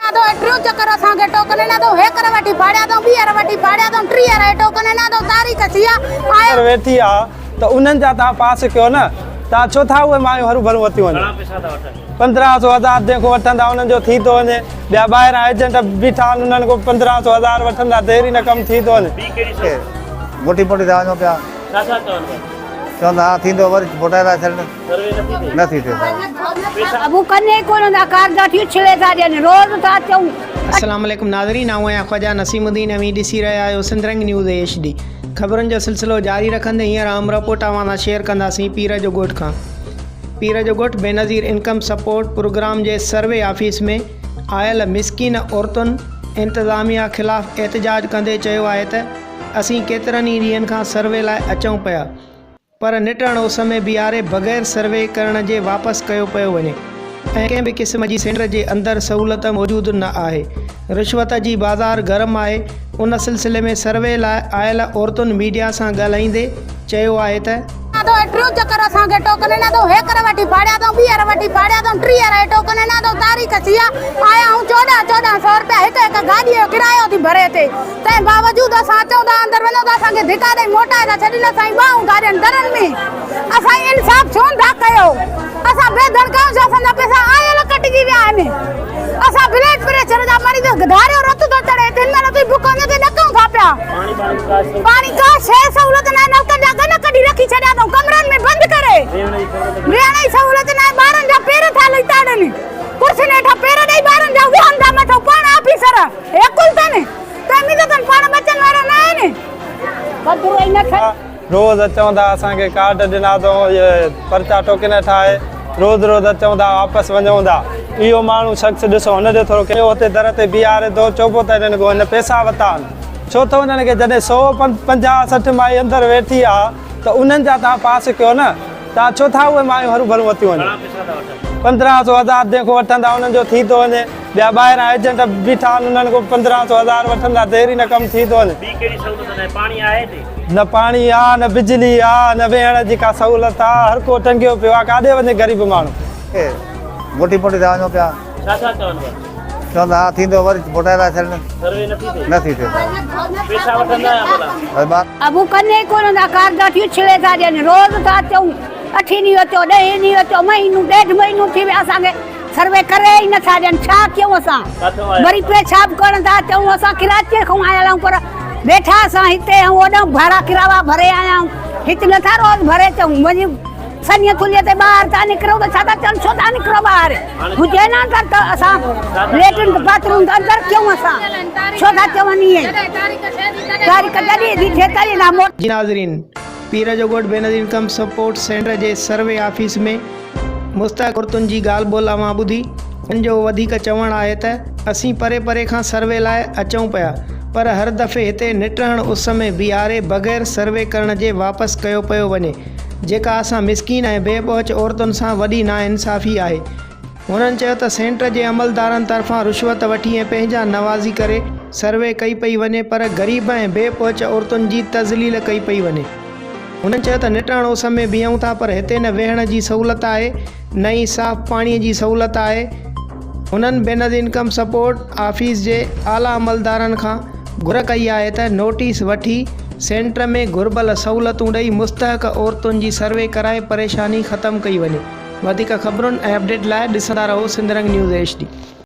اٿو ۽ ٽيون چڪر اسان کي ٽوڪن ڏنا اٿئون، هيڪر وٺي ڦاڙيا اٿئون، ٻيهر وٺي ڦاڙيا اٿئون، ٽيهر هي ٽوڪن ڏنا اٿئون، تاريخ ٿي آ، آيو. اندر ويٺي آ ته انهن جا توهان پاس ڪيو نه توهان ڇو ٿا اهي مايون هروڀرو وتيون وڃن. 15 سو هزار جنهن کان وٺندا انهن جو ٿي ٿو وڃي ٻيا ٻاهران ايجنٽ بيٺا آهن انهن کان 15 سو هزار وٺندا دير ئي نه ڪم ٿي ٿو وڃي. موٽي موٽي ٿا وڃون پيا. چون ٿا ها ٿيندو وري موٽائي ٿا ڇڏن. نه ٿي ٿئي سائين. ابو ڪن ئي ڪونه ٿا ڪارڊاٺيون ڇلي ٿا ڏين روز ٿا چئون. السلام عليڪم ناظرين آئون آهيان خواجه نسيم الدين اوهين ڏسي رهيا آهيو سنڌرنگ نيوز ايڇ ڊي خبرن جو سلسلو جاري رکندي هينئر اهم رپورٽ اوهان سان شيئر ڪنداسين پير جو ڳوٺ کان پير جو ڳوٺ بينظير انڪم سپورٽ پروگرام جي سروي آفيس ۾ آيل مسڪين عورتن انتظاميا خلاف احتجاج ڪندي چيو آهي ته اسين ڪيترن ئي ڏينهن کان سروي لاء اچون پيا پر نٽهڻ اس ۾ بيهاري بغير سروي ڪرڻ جي واپس ڪيو پيو وڃي ۽ ڪنهن به قسم جي سينٽر جي اندر سهولت موجود نه آهي رشوت جي بازار گرم آهي ان سلسلي ۾ سروي لاء آيل عورتن ميڊيا سان ڳالهائيندي چيو آهي ته. اٿو ۽ ٽيون چڪر اسان کي ٽوڪن ڏنا اٿئون هيڪر وٺي ڦاڙيا اٿئون ٻيهر وٺي ڦاڙيا اٿئون ٽيهر هي ٽوڪن ڏنا اٿئون تاريخ ٿي آ آيا آهيون چوڏهن چوڏهن سو رپيا هڪ هڪ گاڏيء جو ڪرايو ٿي ڀري ٿي تنهن باوجود اسان اچون ٿا اندر وڃون ٿا اسان کي ڌڪا ڏئي موٽائي ٿا ڇڏين اسان جي ٻانهون ٿا ڏين درن ۾ اسان جي انصاف ڇو نه ٿا ڪيو اسان بي ڌڙڪ آهيون ڇا اسان جا پئسا آيل ڪٽجي ويا آهن اسان بليڊ پريشر جا مريض ڌاريو رت ٿو چڙهي هتي هن مهل تائين بک هن تي ڏڪون ٿا پيا پاڻي ڪا شيء سهولت ناهي نلڪن جا ڳن ڪڍي رکي ڇڏيا اٿئون ڪمرن ۾ بند ڪري ويهڻ جي سهولت ناهي ٻارن جا پير ٿا لتاڙن ڪرسين هيٺان پير ڏئي ٻارن جا ويهن ٿا مٿو پاڻ آفيسر هيڪل اٿن تحميد اٿن پاڻ ٻچن وارا نه آهن. پڌرو ئي نه ٿين. روز اچون ٿا اسان کي ڪارڊ ڏنا اٿئون اهي پرچا ٽوڪن ٺاهي روز روز اچون ٿا واپس وڃون ٿا اهو ماڻهو شخص ڏسو هن جو ٿورو ڪيو هتي در تي بيهاري ٿو چئبو ته هنن کان هن پئسا ورتا آهن ڇو ٿو هنن کي جڏهن سو 50 60 مائي اندر ويٺي آ ته انهن جا توهان پاس ڪيو نه توهان ڇو ٿا اهي مايون هروڀرو وتيون وڃن 15 سو هزار جنهن کان وٺندا انهن جو ٿي ٿو وڃي ٻيا ٻاهران ايجنٽ بيٺا آهن انهن کان 15 سو هزار وٺندا دير ئي نه ڪم ٿي ٿو وڃي. ٻي ڪهڙي سهولت ناهي پاڻي آهي هتي؟ نه پاڻي آ نه بجلي آ نه ويهڻ جي ڪا سهولت آ هر ڪو ٽنگيو پيو آ ڪاڏي وڃي غريب ماڻهو. موٽي موٽي ٿا وڃون پيا. ڇا ٿا چون پر؟ چون ٿا ها ٿيندو وري موٽائي ٿا ڇڏن. سروي نه ٿي ٿئي؟ نه ٿي ٿئي سروي. پيسا وٺندا يا ڀلا؟ ابو ڪن ئي ڪونه ٿا ڪارڊاٺيون ڇلي ٿا ڏين روز ٿا چئون اٺين ڏينهن اچو ڏهين ڏينهن اچو مهينو ڏيڍ مهينو ٿي ويا اسان کي سروي ڪري ئي نٿا ڏين ڇا ڪيون اسان وري پيشاب ڪرڻ ٿا اچون اسان ڪراچي کان آيل آهيون پر ويٺا اسان هتي آهيون هوڏانهن ڀاڙا ڪراوا ڀري آيا آهيون هت نٿا روز ڀري اچون وڃي سڃ ٿلهي تي ٻاهر ٿا نڪرون ته ڇا ٿا چون ڇو ٿا نڪرو ٻاهر هجي نه اندر ته اسان ليٽرين باٿروم ته اندر ڪيون اسان ڇو ٿا چون ائين تاريخ جڏهن ٿي ٿئي تڏهن ٿا موٽ جي ناظرين پير جو ڳوٺ بينظير انڪم سپورٽ سينٽر جي سروي آفيس ۾ مستحق عورتن جي ڳالهه ٻولهه اوهان ٻڌي، هن جو وڌيڪ چوڻ آهي ته اسين پري پري کان سروي لاء اچون پيا پر هر دفعي هتي نٽهڻ اس ۾ بيهاري بغير سروي ڪرڻ جي واپس ڪيو پيو وڃي جيڪا اسان مسڪين ۽ بي پهچ عورتن سان وڏي ناانصافي آهي. هنن چيو ته سينٽر جي عملدارن طرفان رشوت وٺي ۽ پنهنجا نوازي ڪري سروي ڪئي پئي وڃي پر غريب ۽ بي پهچ عورتن جي تذليل ڪئي پئي وڃي. هنن چيو ته نٽهڻ اس ۾ بيهون ٿا پر هتي نه ويهڻ جي سهولت آهي نه ئي صاف پاڻي جي سهولت آهي. هنن بينظير انڪم سپورٽ آفيس جي اعليٰ عملدارن کان گهر ڪئي آهي ته نوٽيس وٺي سينٽر ۾ گهربل سهولتون ڏئي مستحق عورتن جي سروي ڪرائي پريشاني ختم ڪئي وڃي. وڌيڪ خبرن ۽ اپڊيٽ لاء ڏسندا رهو سنڌ رنگ نيوز ايڇ ڊي.